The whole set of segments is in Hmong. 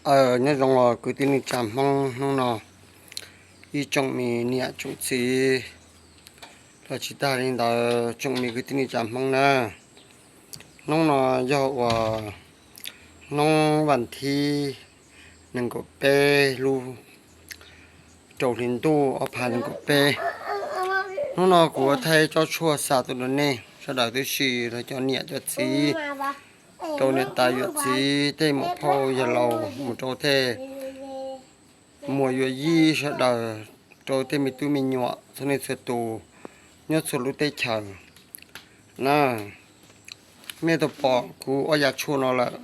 Aw, nyob zoo os kwv tij neej tsa Hmoob hnub no, ib tsoom me niam tsoom txiv, los tsis tag li ntawd tsoom me kwv tij neej tsa Hmoob na. Hnub no yog uas hnub vas thib nees nkaum peb lub rau hli ntuj ob phav nees nkaum peb. Hnub no kuv thaij tsob tshuaj xa tuaj rau nej sawv daws tib si, rau cov niam cov txiv, rau niam tais yawm txiv, tej muam phauj yawg laus, mus rau tej muam yuav yij sawv daws, rau tej me tub me nyuam txhua leej txhua tus nyob txhua lub teb chaws na. Nej tau pom kuv ob yav tshuaj no lawm,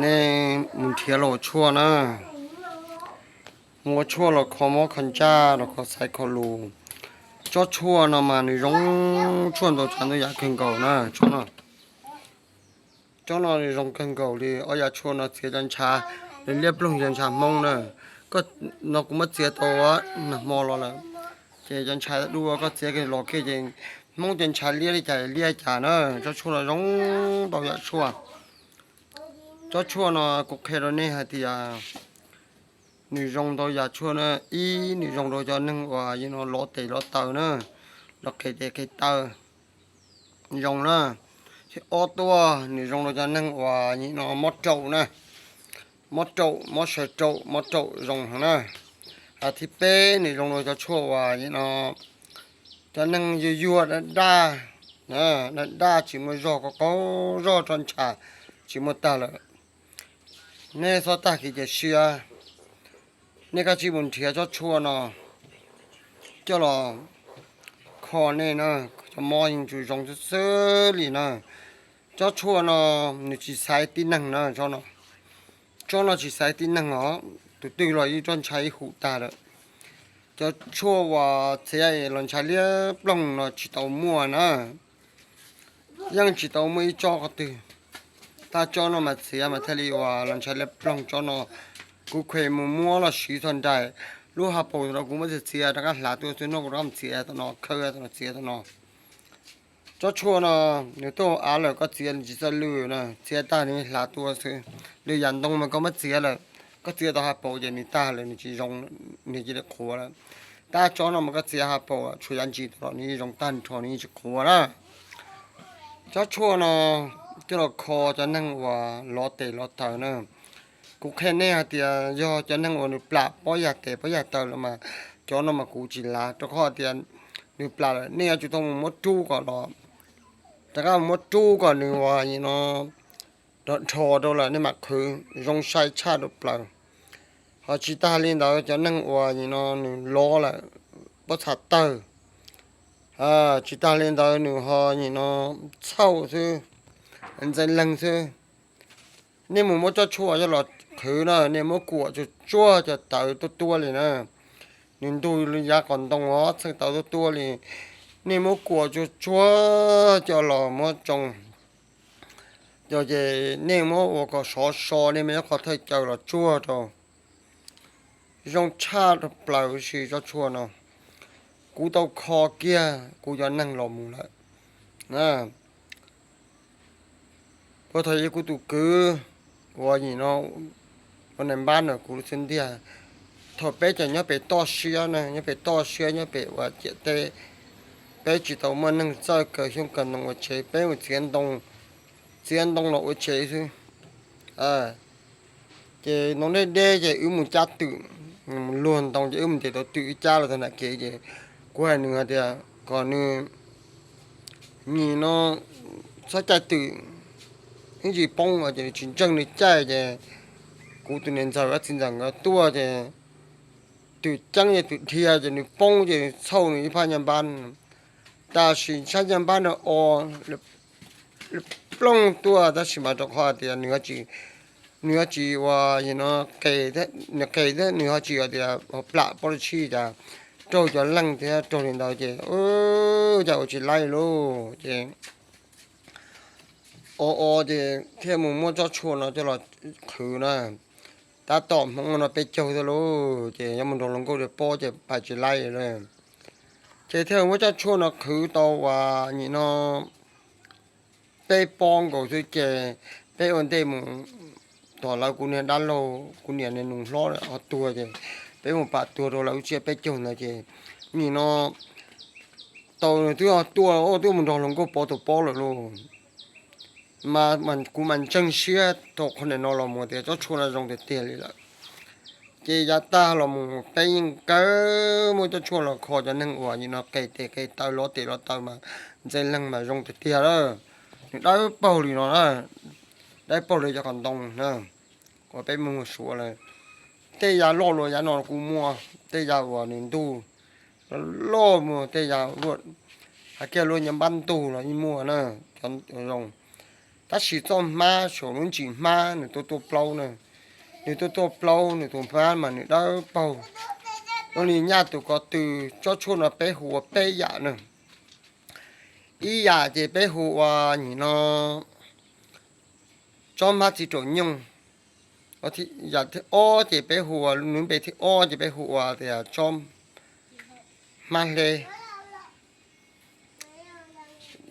nej mus nrhiav los ua tshuaj na. Mus ua tshuaj los kho mob kho ntsaj los kho xaiv kho lus. Tsob tshuaj no mas nws zoo tshuaj ntau tsav ntau yam kawg nkaus na. Tsob no, tsob no nws zoo kawg nkaus li. Ob yav tshuaj no txiav cov ntshav, nws liab ploog cov ntshav Hmoob na. Koj, no kuv muab txiav tau nag hmo los lawm, ces cov ntshav dub koj txiav kiag los kiag ces Hmoob cov ntshav liab li cas liab cas na. Tsob tshuaj no zoo ntau yam tshuaj. Tsob tshuaj no kuv qhia rau nej hais tias nws zoo ntau yam tshuaj na. Ib, nws zoo rau cov neeg uas yog no lov tes lov taw na, los qhia tes qhia taw zoo na. Thiab ob tuaj nws zoo rau cov neeg uas yog no mob raum na, mob raum mob saw raum mob raum zoo heev na. Thiab peb, nws zoo rau cov tshuaj uas yog no cov neeg yuag yuag daj daj, daj daj tsis muaj zog, qaug qaug zog roj ntsha tsis muaj tag lawm. Nej txhob tag kev cia siab, nej kav tsij mus nrhiav tsob tshuaj no coj los kho nej na, cov mob yeej tsuas zoo xwb xwb li na. Tsob tshuaj no nws tsis xaiv tib neeg na, tsob no, tsob no tsis xaiv tib neeg os, tus twg los yeej roj ntsha ib hum tag lawm. Cov tshuaj uas txiav los ntshav liab ploog no tsis tau muaj na. Yeej tsis tau muaj ib tsob qhov twg, tab tsob no mas txiav mas thiaj li uas los ntshav liab ploog. Tsob no kuv kheev mus muab los siv txog nraim lub hav paus no, kuv muab txiav txiav rov qab hlav tuaj xwb, no kuv rov qab mus txiav tom no, khawb tom no, txiav tom no. Tsob tshuaj no nws tuaj av lawm koj txiav nws tsis txawj lwj na, txiav tag nws hlav tuaj xwb. Lwm yam ntoo mas koj muab txiav lawm, koj txiav tau hav paus ces nws tag lawm, nws tsis zoo, nws cia li qhuav lawm. Tab tsob no mas koj txiav hav paus tshuav yav ntsis tau los nws yeej zoo tag nrho, nws yeej tsis qhuav na. Tsob tshuaj no coj los kho cov neeg uas lov tes lov taw na. Kuv qhia nej hais tias yog cov neeg uas nws plam pob yag tes pob yag taw los mas, cov no mas kuv tsis lav, rau qhov tias nws plam lawm nej yuav tsum tau mus muab rub kom los, rov qab mus muab rub kom nws uas no nrho nrho rau lawm nej mam qhwv, zoo sai tshaj rau plaws. Ho tsis tas li ntawd cov neeg uas nim no nws lov lawm, pob txha tawg, tsis tas li ntawd nws ho nim no txhauj xwb, ntxeev leeg xwb. Nej mus muab tsob tshuaj coj los qhwv na, nej muab kuam tsuag tsuag cov tawv tuab tuab li na. Nws ntug li yav qos ntoo os, txheej tawv tuab tuab li. Nej muab kuam tsuag tsuag coj los muab tsoo, ces nej muab ua kom sov so, nej muab nyob qhov thawj caw los tsuag rau. Zoo tshaj rau plaws huv si tsob tshuaj no. Kuv tau kho kiag kuv cov neeg los mus lawm. Puag thaum ub kuv tus kwv uas nim no ua nais npab ntawm kuv lub xub ntiag, thaum peb tseem nyob pem toj siab na, nyob pem toj siab nyob pem uas ciam teb, peb tsis tau muaj neeg txawj kaw xyoob kaw ntoo ua tsev, peb mus txiav ntoo, txiav ntoo los ua tsev xwb. Ces ntoo deb deb ces wb mus cab twm, mus luag ntoo ces wb mus ntes tau twm wb cab los txog nram kev ces kuv hais nws hais tias kom nws nim no txhob caij twm, ib ntsis poob ces nws tsis ntseeg nws caij ces kuv tus niam ntxawm txiv ntxawm nkawd tuaj ces twm ceeb ces twm dhia ces nws poob ces nws txhauj nws ib phab nyaj npab. Tab sis sab nyaj npab no o ploog tuaj, tab sis mas rau qhov tias nws ho tsis ua, nws qes thiab nws ho tsis ua tias plam pob tsi cas, raug cov leeg thiab raug li ntawd ces cas ua tsis laib lauj. Ces o o ces thiaj mus muab tsob tshuaj no coj los qhwv na. Tab tom hmoov no peb caug thiab lauj, ces yuav mus nrog hluas nkauj pob ces pais tsis laib lawm. Ces thiaj muab tsob tshuaj no qhwv tau uas nim no peb pob nkaus xwb ces peb ua ntej mus tom lawv kuv niag dab laug kuv niam niag nus hlob ho tuag ces peb mus pam tuag rau lawv lub tsiab peb caug ntawd ces nim no tau nws twb tuaj twb mus nrog hluas nkauj pov tus pob lawm lauj. Mas kuv mas ntseeg siab rau qhov nim no los mus tias tsob tshuaj no zoo tiag tiag li lawm. Ces yav tag los mus peb yeej kawg muab tsob tshuaj los kho cov neeg uas nim no qes tes qes taw lov tes lov taw mas ntxeev leeg mas zoo tiag tiag lawm. Nws dawb paug li no na, dawb paug li cov qos ntoo na, uas peb muag suav lawm. Tej yav loj luas yav no kuj muaj, tej yav uas nws ntug loj muag tej yav luaj, hais kiag luaj nyob npab ntug los yeej muaj na, cov zoo. Tab sis txoj hmab saum lub ntsis hmab nws tuaj tuaj plaub na, nws tuaj tuaj plaub nws tus hmab mas nws dawb paug. Zoo li nyaj tus ko tw. Tsob tshuaj no peb hu ua peb yam na. Ib yam ces peb hu ua nim no tsob hmab txiv raum nyoog. Yam thib ob ces peb hu ua, nws npe thib ob ces peb hu ua tias tsob hmab hle.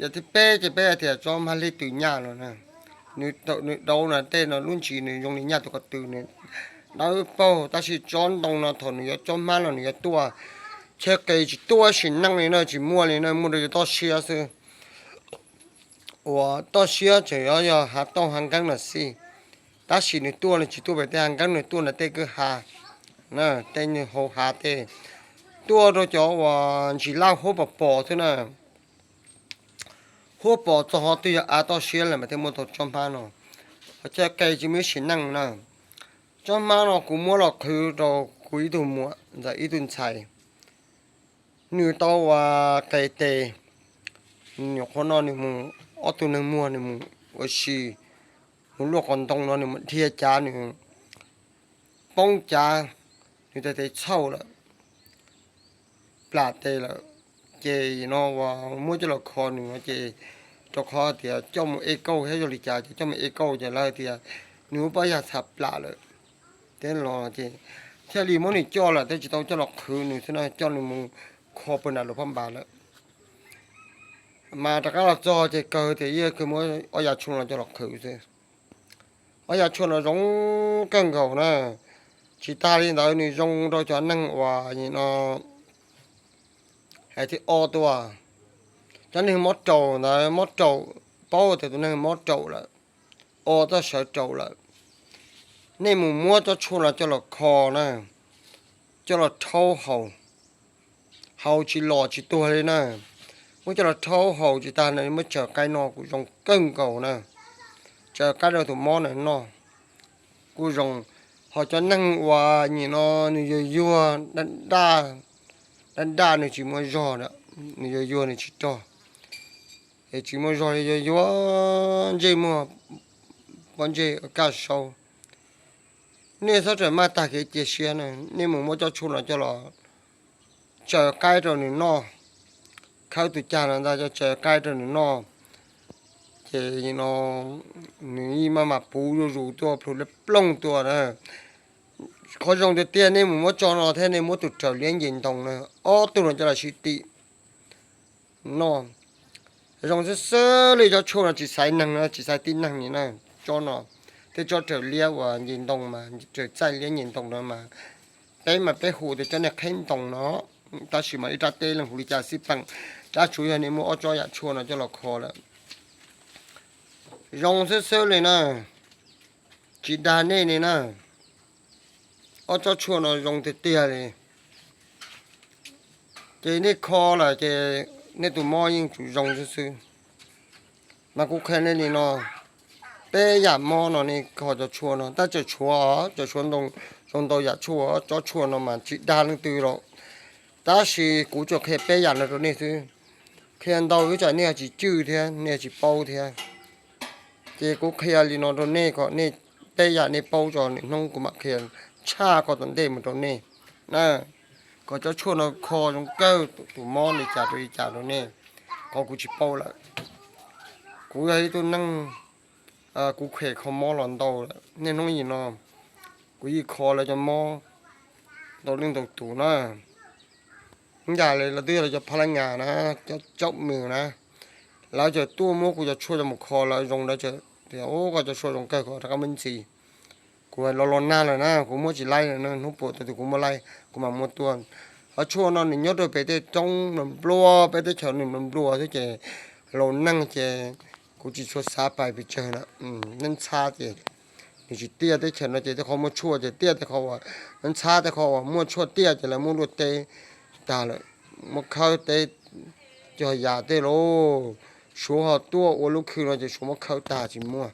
Yam thib peb ces peb tias tsob hmab hle tw nyaj los na. Nws dauv no tej no lub ntsis nws zoo li nyaj tus ko tw, nws dawb paug, tab sis tsob ntoo no thaum nws yuav tsob hmab no nws yuav tuaj, chaw qis tsis tuaj sim neej li na, tsis muaj li na, muaj rau cov toj siab xwb. Uas toj siab tseem yuav yog hav tauj hav nkeeb no xij, tab sis nws tuaj nws tsis tuaj pem tej hav nkeeb, nws tuaj ntawm tej kwj ha, tej hau hav tej, tuaj rau cov uas ntsis laj huab pos pos xwb na. Huab pos txog ho twb yog av toj siab lawm mas thiaj muaj tau tsob hmab no. Ho chaw qis tsis muaj sim neej na. Tsob hmab no kuv muab los qhwv rau kuv ib tug muam ntawm ib tug ntxhais. Nws tau ua qes tes, nyuam qhuav no nws mus, ob tug neeg muag nws mus ua si, mus luaj qos ntoo no nws mus dhia cav nws poob cav, nws tes tes txhauj lawm, plam tes lawm. Ces no uas muab coj los kho nws ces rau qhov tias coj mus e kauj thiab zoo li cas ces coj mus e kauj ces lawv tias nws muaj pob yas txha plam lawm. Thiab los ces thiaj li muab nws coj lawm, thiaj tsis tau coj los qhwv nws xwb na, coj nws mus kho pw nram Luas Phab Npas lawm. Mas rov qab los txog ces kawg tias yeej kawg muab ob yav tshuaj no coj los qhwv xwb. Ob yav tshuaj no zoo kawg nkaus na. Tsis tas li ntawd nws zoo rau cov neeg uas nim no hais tias o tuaj, cov neeg mob raum ntawd, mob raum, paub tias tus neeg mob raum lawm, o txoj sawv raum lawm, nej mus muab tsob tshuaj no coj los kho na, coj los rhaub haus, haus tsis los tsis tuag li na. Muab coj los rhaub haus tsis tas no muab tsaws qaib noj kuj zoo kawg nkaus na. Tsaws qaib rau tus mob na noj kuj zoo. Ho cov neeg uas nim no nws yuag yuag, daj daj, daj daj nws tsis muaj zog, nws yuag yuag nws tsis rog, es tsis muaj zog li, yuag yuag ntsej muag, pob ntseg kaj sau, nej txhob rawm maj tag kev cia siab na, nej mus muab tsob tshuaj no coj los tsaws qaib rau nws noj, khawb tus cag no ntag coj tsaws qaib rau nws noj, ces no nws yeej maj mam puv zuj zus tuaj plhu liab ploog tuaj na. Qhov zoo tiag tiag nej mus muab tsob no thiab nej muab tus raws liab nce ntoo na, ob tug no coj los sib tim noj. Zoo xwb xwb li, tsob tshuaj no tsis xaiv neeg no, tsis xaiv tib neeg li na. Tsob no thiab tsob raws liab uas nce ntoo mas, raws txaij liab nce ntoo no mas, peb mas peb hu tias tsob niag qheb ntoo no, tab sis mas ib rab teb leej hu li cas xij peem, rab tsuav yog nej muab ob tsob yam tshuaj no coj los kho lawm. Zoo xwb xwb li na, tsis dag nej li na. Ob tsob tshuaj no zoo tiag tiag li. Ces nej kho lawm ces nej tus mob yeej tsum zoo xwb xwb. Mas kuv qhia nej li no, peb yam mob no nej kho cov tshuaj no, tab tseem tshuav, tseem tshuav ntau, zoo ntau yam tshuaj, tsob tshuaj no mas tsis dag leej twg los. Tab sis kuv tsuas qhia peb yam no rau nej xwb. Qhia ntau ib tsam nej tsis cwj thiab nej tsis paub thiab. Ces kuv qhia li no rau nej kom nej, peb yam nej paub tso, lwm hnub kuv mam qhia tshaj ko tom ntej mus rau nej na. Kom tsob tshuaj no kho zoo kawg, tus mob li cas rau li cas rau nej, qhov kuv tsis paub lawm. Kuv yog ib tug neeg, kuv khem kho mob los ntau lawm, niaj hnub yim no kuv yeej kho lawv cov mob ntau leej ntau tus na. Ib yam li lawv twb yog lawv cov pha lab nyas na, cov caum mws na, lawv tseem tuaj muab kuv cov tshuaj coj mus kho lawv zoo, lawv tias, Ub, koj cov tshuaj zoo kawg, koj rov qab muab ntxiv. Kuv los los nag lawm na, kuv muab tsis laib lawm na, hnub puas tau tus kuv muab laib kuv mam muab tuaj. Ho tshuaj no nws nyob rau pem tej roob nplua nplua, peb teb chaws nws nplua nplua xwb ces laus neeg ces kuv tsis tshua xav pais pes tsawg na. Neb ntxhab ces nws tsis tiaj, teb chaws no ces tej qhov muaj tshuaj ces tiaj, tej qhov uas neb ntxhab tej qhov uas muaj tshuaj tiaj ces lawv muab luaj teb tag lawm, muab khawb teb cog yas tej lauj. Suav ho tuaj ua lub khw no ces suav muab khawb tag tsis muaj.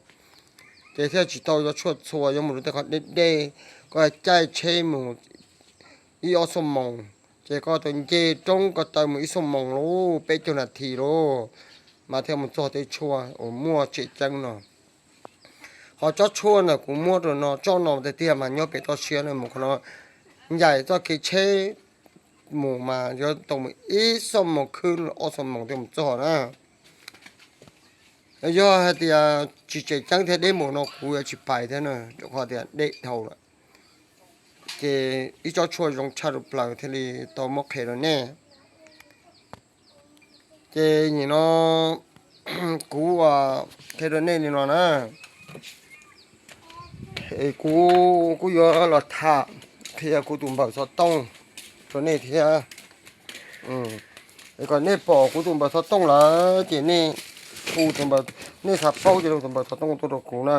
Ces thiaj tsis tau cov tshuaj txhua yuav mus rau tej qhov deb deb, koj caij tsheb mus ib ob xuab moos, ces koj tau nce roob ko taw mus ib xuab moos lauj, peb caug nas this lauj, mas thiaj mus txog tej tshuaj uas muaj tseem ceeb no. Ho tsob tshuaj ntawm kuv muab rau no, tsob no tiag tiag mas nyob pem toj siab no, mus qhov no ncaim txoj kev tsheb mus mas yuav tau mus ib xuab moos khwb ob xuab moos thiaj mus txog na. Yog hais tias tsis tseem ceeb thiab deb npaum no kuv yuav tsis pais thiab na, rau qhov tias deb dhau lawm. Ces ib tsob tshuaj zoo tshaj lub plaws thiaj li tau muab qhia rau nej. Ces nim no kuv qhia rau nej li no na, es kuv kuj yuav los tham qhia kuv tus npawb xov tooj rau nej thiab. Es kom nej pom kuv tus npawb xov tooj lawm ces nej hu tus npawb, nej xav paub ces hu tus npawb xov tooj tuaj rau kuv na.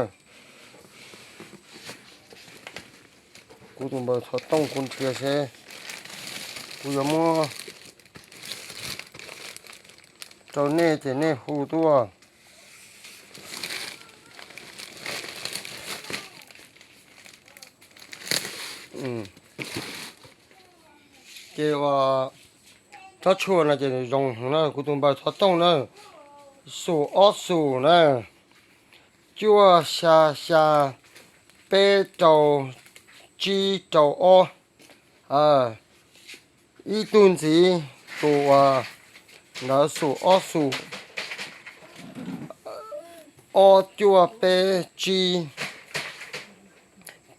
Kuv tus npawb xov tooj kuv nrhiav seb, kuv yuav muab rau nej ces nej hu tuaj. Ces tsob tshuaj no ces zoo na, kuv tus npawb xov tooj na, xus ob xus na, cuaj xya xya, peb rau, tsib rau ob. Ib tug ntxiv, tus uas ntawd xus ob xus, ob cuaj peb tsib,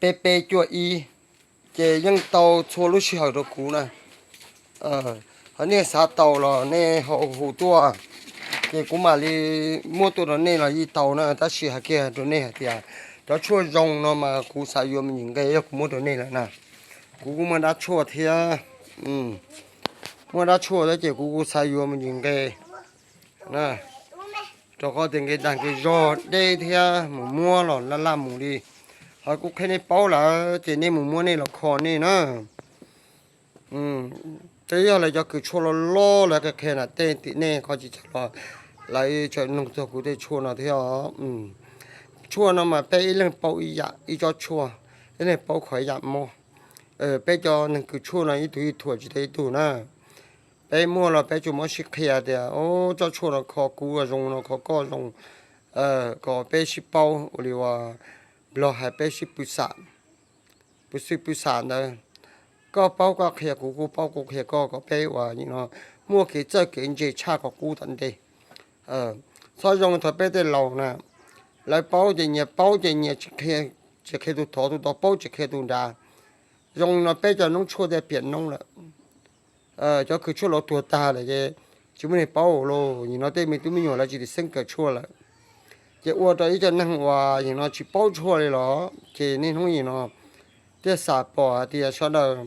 peb peb cuaj ib. Ces yeej tau txhua lub sij hawm rau kuv na. Ho nej xav tau los nej ho hu tuaj, ces kuv mam li muab tuaj rau nej los yeej tau na. Tab sis hais kiag rau nej hais tias cov tshuaj zoo no mas kuv xav yuav me ntsis nqe, yog kuv muab rau nej lawm na, kuv kuj muaj dab tshuaj thiab. Muaj dab tshuaj thiab ces kuv kuj xav yuav me ntsis nqe na, rau qhov tias nqe dag nqe zog deb thiab mus muab los laj laj mus li. Ho kuv qhia nej paub lawm ces nej mus muab nej los kho nej na. Twb yog lawv cov kws tshuaj loj loj lawv qhia qhia na, tej tim nej qhov tsis tau los lawv tseem nug txog kuv tej tshuaj no thiab. Tshuaj no mas peb ib leeg paub ib yam, ib tsob tshuaj, ib leeg paub qhov ib yam mob. Peb cov neeg kws tshuaj no ib tug ib thuam tsis tau ib tug na. Peb muaj los peb tsuas muab sib qhia tias, o, tsob tshuaj no kho kuv zoo no kho koj zoo, kom peb sib paub ua li uas Nplog hais peb sib pw xam, pw xwb pw xam ntawd. Koj paub koj qhia kuv, kuv paub kuv qhia koj, kom peb uas nim no muaj kev txawj kev ntse tshaj qhov qub tom ntej. Txhob zoo thaum peb tej laus na, lawv paub ces nyias paub ces nyias tsis qhia, tsis qhia tus tod, tus tod paub tsis qhia tus nrad. Zoo no peb cov noob tshuaj tej piam noob lawm. Cov kws tshuaj laus tuag tag lawm ces tsis muaj neeg paub lawm. Nim no tej me tub me nyuam lawv tsis tim xeeb kawm tshuaj lawm, ces ua rau ib co neeg uas nim no tsis paub tshuaj li los ces niaj hnub nim no thiaj xam pom hais tias sawv daws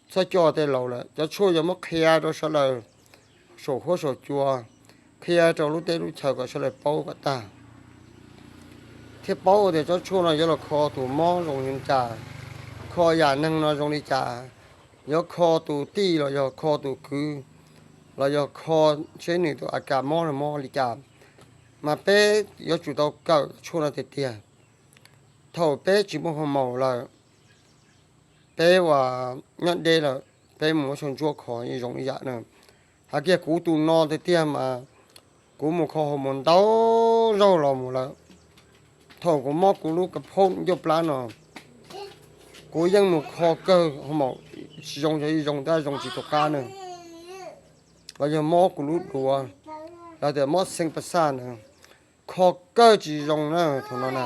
txhob coj tej laus lawm. Cov tshuaj yuav muab qhia rau sawv daws saum huab saum cua, qhia rau lub teb lub chaw kom sawv daws paub kom tag, thiaj paub tias tsob tshuaj no yuav los kho tus mob zoo li cas, kho yam neeg no zoo li cas, yuav kho tus tij los yog kho tus kwv, los yog kho seb nws tus a kas mob los mob li cas. Mas peb yuav tsum tau kawm tshuaj no tiag tiag. Thaum peb tsis muaj hoo maum lawm, peb uas nyob deb lawm, peb mus ua saum ntsuab kho yeej zoo ib yam na. Hais kiag kuv tus no tiag tiag mas kuv mus kho hoo maum ntau zaug los mus lawm. Thaum kuv mob kuv lub kas phob ncauj plab no, kuv yeej mus kho kawg hoo maum, tsis zoo yog ib zoo tab zoo tsis tus qab na, los yog mob kuv lub duav, los tias mob xeeb pas xaj na, kho kawg tsis zoo na thaum no na.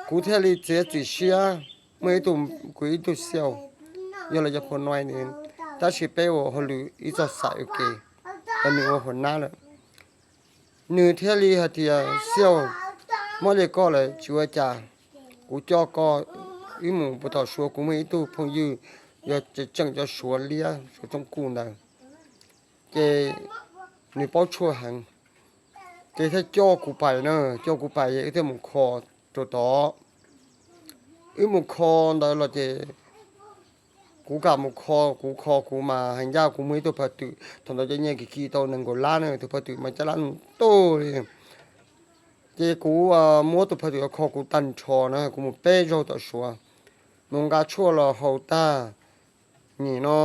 Kuv thiaj li txiav txim siab, muaj ib tug, kuv ib tug xiau, yog los yog phua nua, tab sis peb ua hauj lwm ib txoj xaim ua ke, los nws ua hua nab lawm. Nws thiaj li hais tias, Xiau, mob li koj lawm tsis ua cas, kuv coj koj wb mus puag tom Suav, kuv muaj ib tug phooj ywg yog tseem cov Suav liab Suav rooj kuj ntawd, ces nws paub tshuaj heev, ces thiaj coj kuv pais na, coj kuv pais wb thiaj mus kho rau tod. Wb mus kho ntawd los ces kuv kam mus kho, kuv kho kuv mas heev ncaj, kuv muaj ib tug phaj twm thaum ntawd cov nyiaj kim kim tau nees nkaum lab na, tus phaj twm mas caj lab ntuj li. Ces kuv muab tus phaj twm kho kuv tag nrho na, kuv mus peb zaug tom Suav, mus nqa tshuaj los haus tag, nim no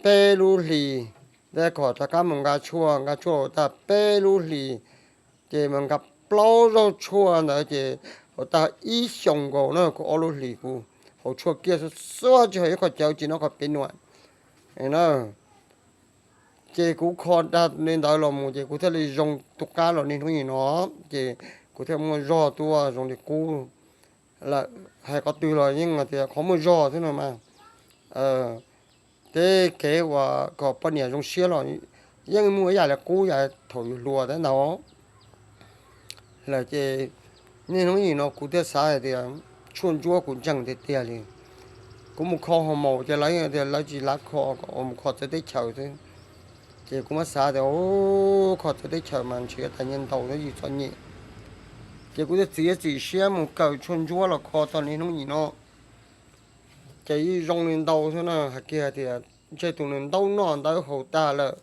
peb lub hlis, tej kom rov qab mus nqa tshuaj, nqa tshuaj haus tag peb lub hlis, ces mus nqa plaub zaug tshuaj ntawd ces haus tag ib xyoos nkaus na, kuv ob lub hlis kuv haus tshuaj kiag xwb, tsis haus ib qho cawv, tsis noj qhov pem nuam na. Ces kuv kho tag li ntawd los mus ces kuv thiaj li zoo tus qab los niaj hnub nim no, ces kuv thiaj muaj zog tuaj zoo li qub lawm. Hais qhov twg los yeej tias qhov muaj zog xwb no mas. Tej kev uas kom poj niam zoo siab los yeej muaj ib yam li qub yam thaum yus hluas thiab ntag. Lawm ces niaj hnub nim no kuv thiaj xav hais tias tshuaj ntsuab kuv ntseeg tiag tiag li. Kuv mus kho hav maum ces lawv tias lawv tsis lav kho, kom mus kho txawv teb chaws xwb. Ces kuv muab xav tias kho txawv teb chaws mas ntshe yuav tag nyiaj ntau thiab yus txom nyem. Ces kuv thiaj txiav txim siab mus kawm tshuaj ntsuab los kho txog niaj hnub nim no. Ces yeej zoo li ntau xwb na, hais kiag hais tias ntshe tus nws ntaub noj ntawv haus tag lawm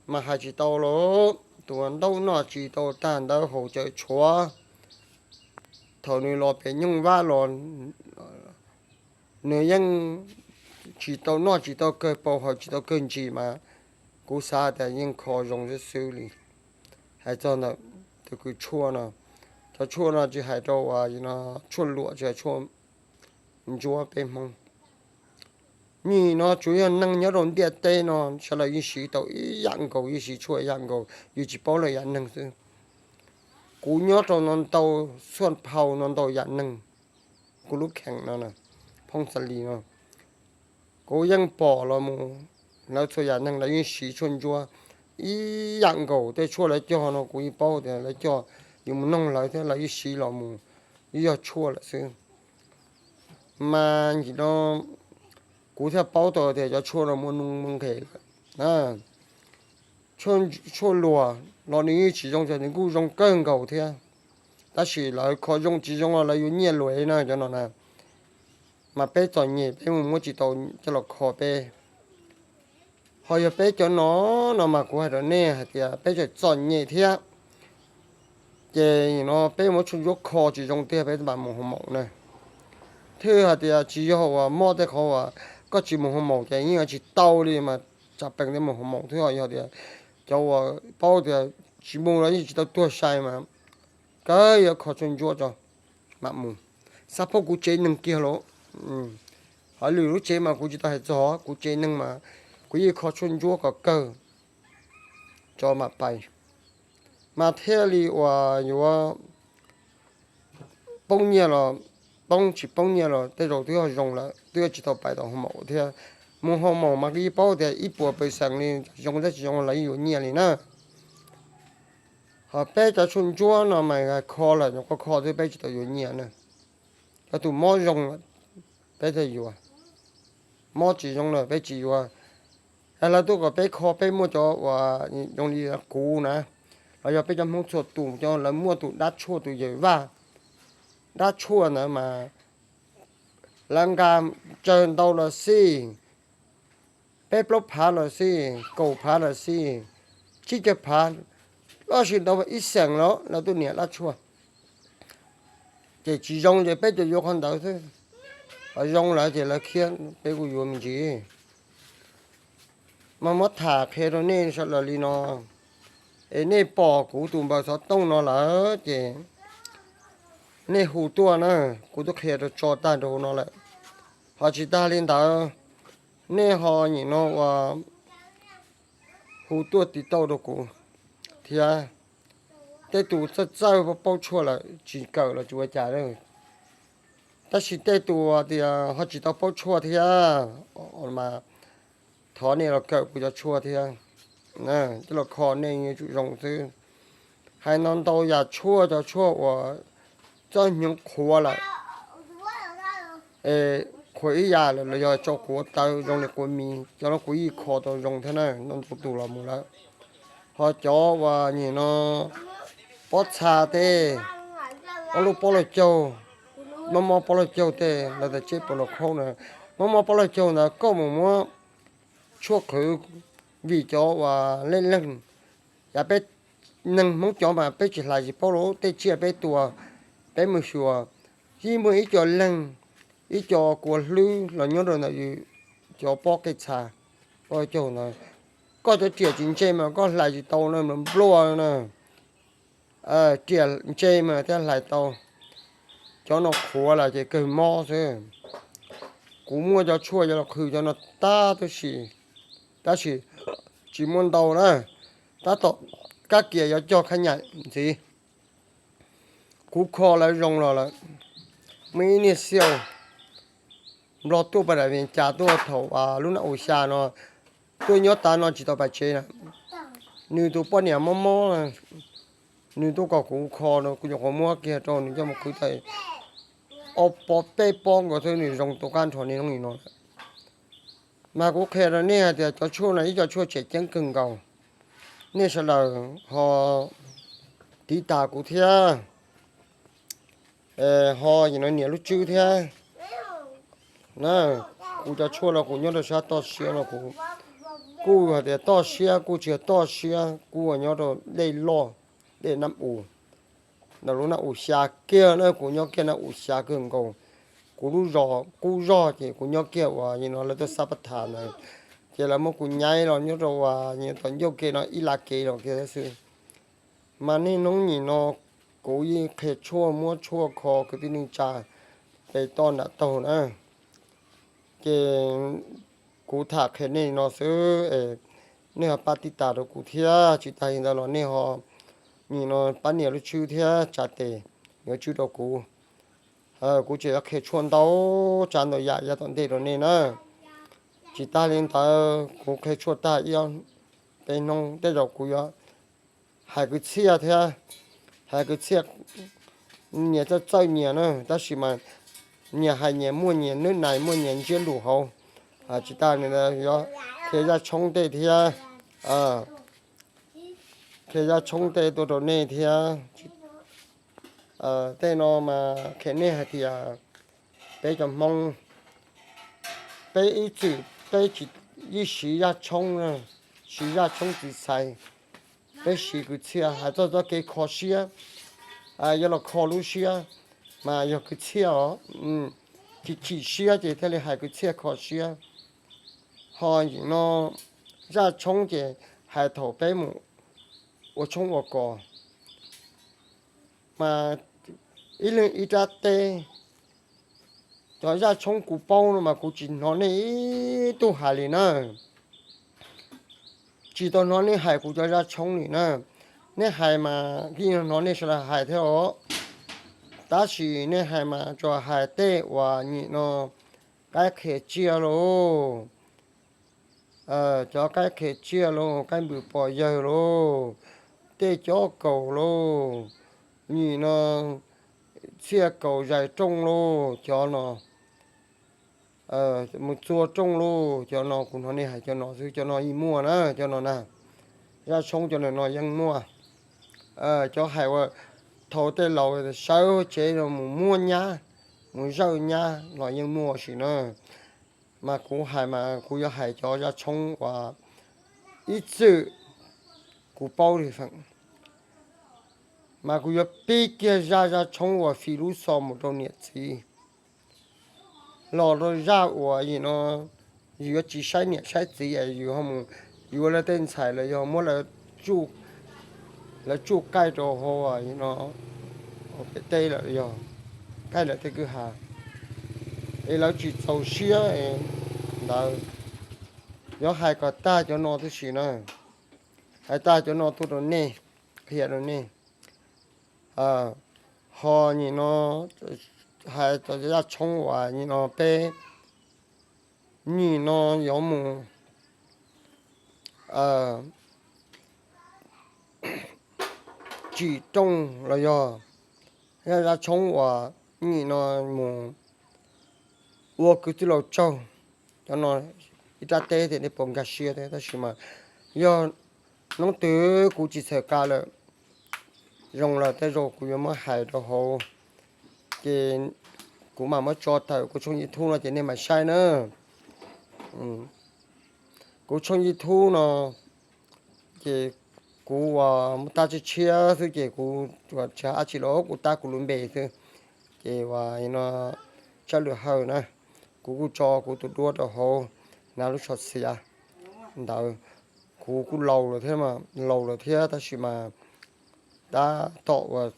mas hais tsis tau los, tus ntaub noj tsis tau tag ntawv haus cawv tshuav, thaum nws los pem nyoog vaj los nws yeej tsis tau noj tsis tau kawg, pau hawm tsis tau kawg ntsis mas kuv xav tias yeej kho zoo xwb xwb li. Hais txog ntawm tus kws tshuaj no, cov tshuaj no tsis hais rau uas tshuaj luam tsis hais tshuaj ntsuab peb Hmoob. Nim no tsuas yog neeg nyob rau ntiaj teb no sawv daws yeej siv tau ib yam nkaus, yeej siv tshuaj ib yam nkaus, yus tsis paub lawm yam neeg xwb. Kuv nyob rau no ntau xuaj phau no ntau yam neeg, kuv lub kheem no, phooj xa li no, kuv yeej pom los mus lawv txhua yam neeg lawv yeej siv tshuaj ntsuab ib yam nkaus. Tej tshuaj lawv cog no kuv yeej paub tias lawv cog, yus mus noog lawv thiab lawv yeej siv los mus, yeej yog tshuaj lawm xwb. Mas nim no kuv thiaj paub tau tias cov tshuaj no muaj nuj muaj nqes lawm. Tshuaj luag los nws yeej tsis zoo, nws kuj zoo kawg nkaus thiab, tab sis lawv kho zoo tsis zoo los lawv yuav nyiaj luag na cov no na. Mas peb txom nyem peb mus muab tsis tau coj los kho peb. Ho yog peb cov no, no mas kuv hais rau nej hais tias peb tseem txom nyem thiab. Ces no peb muab tshuaj ntsuab kho tsis zoo tiag peb mam mus hav maum na. Thiaj hais tias tsis yog uas mob tej qhov uas koj tsis mus hav maum ces yeej tsis tau li mas tsam peem tej mus hav maum thiab. Yog tias cov uas paub tias tsis mus los yeej tsis tau tuag sai mas kawg yuav kho tshuaj ntsuab tso mam mus. Xab phob kuv tsev neeg kiag los, hauv lwm lub tsev mas kuv tsis tau hais txog, kuv tsev neeg mas kuv yeej kho tshuaj ntsuab kom kawg tso mam pais. Mas thiaj li uas yuav poob nyiaj los poob, tsis poob nyiaj los tej zaum twb yog zoo lawm, twb yog tsis tau pais tau hav maum thiab. Mus hav maum mas kuv yeej paub tias ib puas pawv xees li zoo thiab tsis zoo lawv yeej yuav nyiaj li na. Ho peb cov tshuaj ntsuab no mas kho lawm nyuam qhuav kho xwb peb tsis tau yuav nyiaj na. Cov tus mob zoo peb thiaj yuav, mob tsis zoo lawm peb tsis yuav. Lawv tuaj kom peb kho peb muaj cov uas zoo li kuv na, los yog peb cov Hmoob txhua tus cov lawv muaj tus dab tshuaj tus yawm vaj, dab tshuaj ntawd mas lawv nqa tsawg ntau los xij, peb plaub phav los xij, kaum phav los xij, tsib caug phav, los sis ntau ib xeem los lawv tuaj nias dab tshuaj. Ces tsis zoo ces peb cov yuav qhov ntawd xwb, ho zoo lawm ces lawv khiav peb kuj yuav me ntsis. Mas muab tham qhia rau nej sawv daws li no, es nej pom kuv tus npawb xov tooj no lawm ces nej hu tuaj na, kuv twb qhia rau tso tag rau hauv no lawm. Ho tsis tag li ntawd, nej ho nim no ua hu tuaj tiv tauj rau kuv thiab. Tej tus txawj txawj paub tshuaj lawm tsis kawm los tsis ua cas, tab sis tej tus tias ho tsis tau paub tshuaj thiab mas thov nej los kawm kuv cov tshuaj thiab, coj los kho nej yuav tsum zoo xwb. Hais no ntau yam tshuaj, cov tshuaj uas txoj hnyuv qhuav lawm, qhuav ib yam lawm los yog tso quav tawv zoo li quav mis, cov no kuv yeej kho tau zoo thiab na, ntau tus los mus lawm. Ho cov uas nim no pob txha tej, ob lub pob lauj caug, mob mob pob lauj caug tej, lawv tas tseb puas los khaub na, mob mob pob lauj caug ntawd koj mus muab tshuaj qhwv, vim cov uas lej leeg, yav peb neeg Hmoob cov mas peb tsis hlais tsis paub lawm, tej tsiaj peb tua, peb mus xyuas, yeej muaj ib co leeg, ib co kua hlwb los nyob rau ntawm yus cov pob qij txha, pob lauj caug ntawd. Koj cov riam tsis ntse mas koj hlais tsis tau na, npluaj na. Riam ntse mas thiaj hlais tau. Cov no qhuav lawm ces kawg mob xwb. Kuv muaj cov tshuaj yuav los qhwv cov no tab sis, tab sis tsis muaj ntau na, tab tom kab kias yuav cog khab nyam ntxiv. Kuv kho lawv zoo los lawm. Muaj ib niag xiaj Nplog tuaj pab daim Vias Cas tuaj thaum lub naj u xya no, tuaj nyob tav no tsis tau pais tsev na. Nws tus poj niam mob mob, nws tuaj kom kuv kho no, kuv nyuam qhuav muab kiag rau nws coj mus qhwv tau ob pob peb pob nkaus xwb, nws zoo tus qab nrho niaj hnub li no lawm. Mas kuv qhia rau nej hais tias cov tshuaj no ib co tshuaj tseem ceeb kawg nkaus. Nej sawv daws ho tiv tas kuv thiab, ho nias lub tswb thiab na. Kuv cov tshuaj no kuv nyob rau sab toj siab no, kuv kuj hais tias toj siab kuj tsis yog toj siab, kuj nyob rau dej loj, dej Naj U, ntawm lub naj u xya kiag na, kuv nyob kiag naj u xya kawg nkaus. Kuv lub zos qub zog ces kuv nyob kiag uas nim no lawv tuaj xab pab tham ntawd, ces lawv muab kuv nyaib los nyob rau uas nim tom ncauj ke no ib laj kev los kiag xwb. Mas niaj hnub nim no kuv yeej qhia tshuaj muab tshuaj kho kwv tij neej tsa pem toj nram taug na. Ces kuv tham qhia nej no xwb, nej ho pab tiv tas rau kuv thiab, tsis tas li ntawd los nej ho nim no pab nias lub tswb thiab tsa tes, nias tswb rau kuv. Kuv tseem yuav qhia tshuaj ntau tsav ntau yam yav tom ntej rau nej na. Tsis tas li ntawd kuv qhia tshuaj tag ib ob peb hnub tej zaum kuv yuav hais kwv txhiaj thiab, hais kwv txhiaj. Nyias txawj txawj nyias na, tab sis mas nyias hais nyias muaj nyias nws nais muaj nyias ntsiab lus hauv. Tsis tas li ntawd yuav qhia zaj tshoob tej thiab, qhia zaj tshoob tej tuaj rau nej thiab. Tej no mas qhia nej hais tias peb cov Hmoob, peb ib txwm peb tsis, yeej siv zaj tshoob, siv zaj tshoob txiv xais. Peb siv kwv txhiaj hais txog txoj kev kho siab, yuav los kho lub siab, mas yog kwv txhiaj os. Chim chim siab ces thiaj li hais kwv txhiaj kho siab. Ho nim no zaj tshoob ces hais thaum peb mus ua tshoob ua kos, mas ib leeg ib rab teb. Cov zaj tshoob kuv paub no mas kuv tsis hnov nej ib tug hais li na. Tsis tau hnov nej hais kuv cov zaj tshoob li na. Nej hais mas yeej hnov nej sawv daws hais thiab os, tab sis nej hais mas tsuas hais tej uas nim no qaib qhia tsiaj lauj, cov qaib qhia tsiaj lauj, qaib npws pos yawg lauj, tej cob kaus lauj, nim no txhiaj kaus zais rooj lauj, cov no mus txua rooj lauj, cov no kuv hnov nej hais cov no xwb, cov no yeej muaj na, cov no na. Zaj tshoob cov no yeej muaj. Cov hais uas thaum tej laus sawv tsev no mus muab nyab, mus zawj nyab los yeej muaj sim na. Mas kuv hais mas kuv yuav hais cov zaj tshoob uas ib txwm kuv paub li feem, mas kuv yuav pib kiag zaj zaj tshoob uas fij lub xov mus rau niam txiv, los rau zaj uas nim no yus yuav tsis saib niam saib txiv es yus ho mus yuav lawv tej ntxhais los yog muab lawv tsuj qaij rau hauv no pem teb lawm, yog qaij lawv tej kwj ha, es lawv tsis txaus siab ntawd. Yuav hais kom tag cov no tib si na, hais tag cov no tuaj rau nej, qhia rau nej. Ho nim no hais txog zaj tshoob uas nim no peb nim no yuav mus tsim rooj los yog Zaj tshoob uas nim no mus ua kwv tij laus tsaug, cov no ib rab teb tias nej puas nkag siab thiab, tab sis mas yog hnub twg kuv tsis txhawm qa lawm, zoo lawm tej zaum kuv yuav muab hais rau hauv, ces kuv mam muab tso tawm kuv tshooj YouTube no ces nej mam saib na. Kuv tshooj YouTube no ces kuv uas muab tab tshiab tshiab xwb ces kuv tsis hais dab tsi los kuv tab kuv lub npe xwb. Ces uas no Tsab Lwm Hawj na, kuv kuj tso kuv tus duab rau hauv, hnav lub tsho xiav ntawd. Kuv kuj laus lawm thiab, laus lawm thiab tab sis mas tab tom uas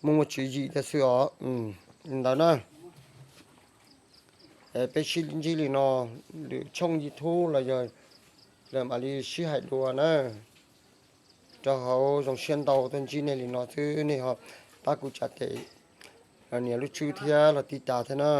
muaj muaj tswv yim thiab xwb os. Li ntawd na, peb sib ntsib li no, lwm tshooj YouTube los yog lawv mam li sib hais dua na. Rau hauv zoo siab ntau tuaj ntsib nej li no xwb, nej ho pab kuv tsa tes los nias lub tswb thiab los tib tas thiab na.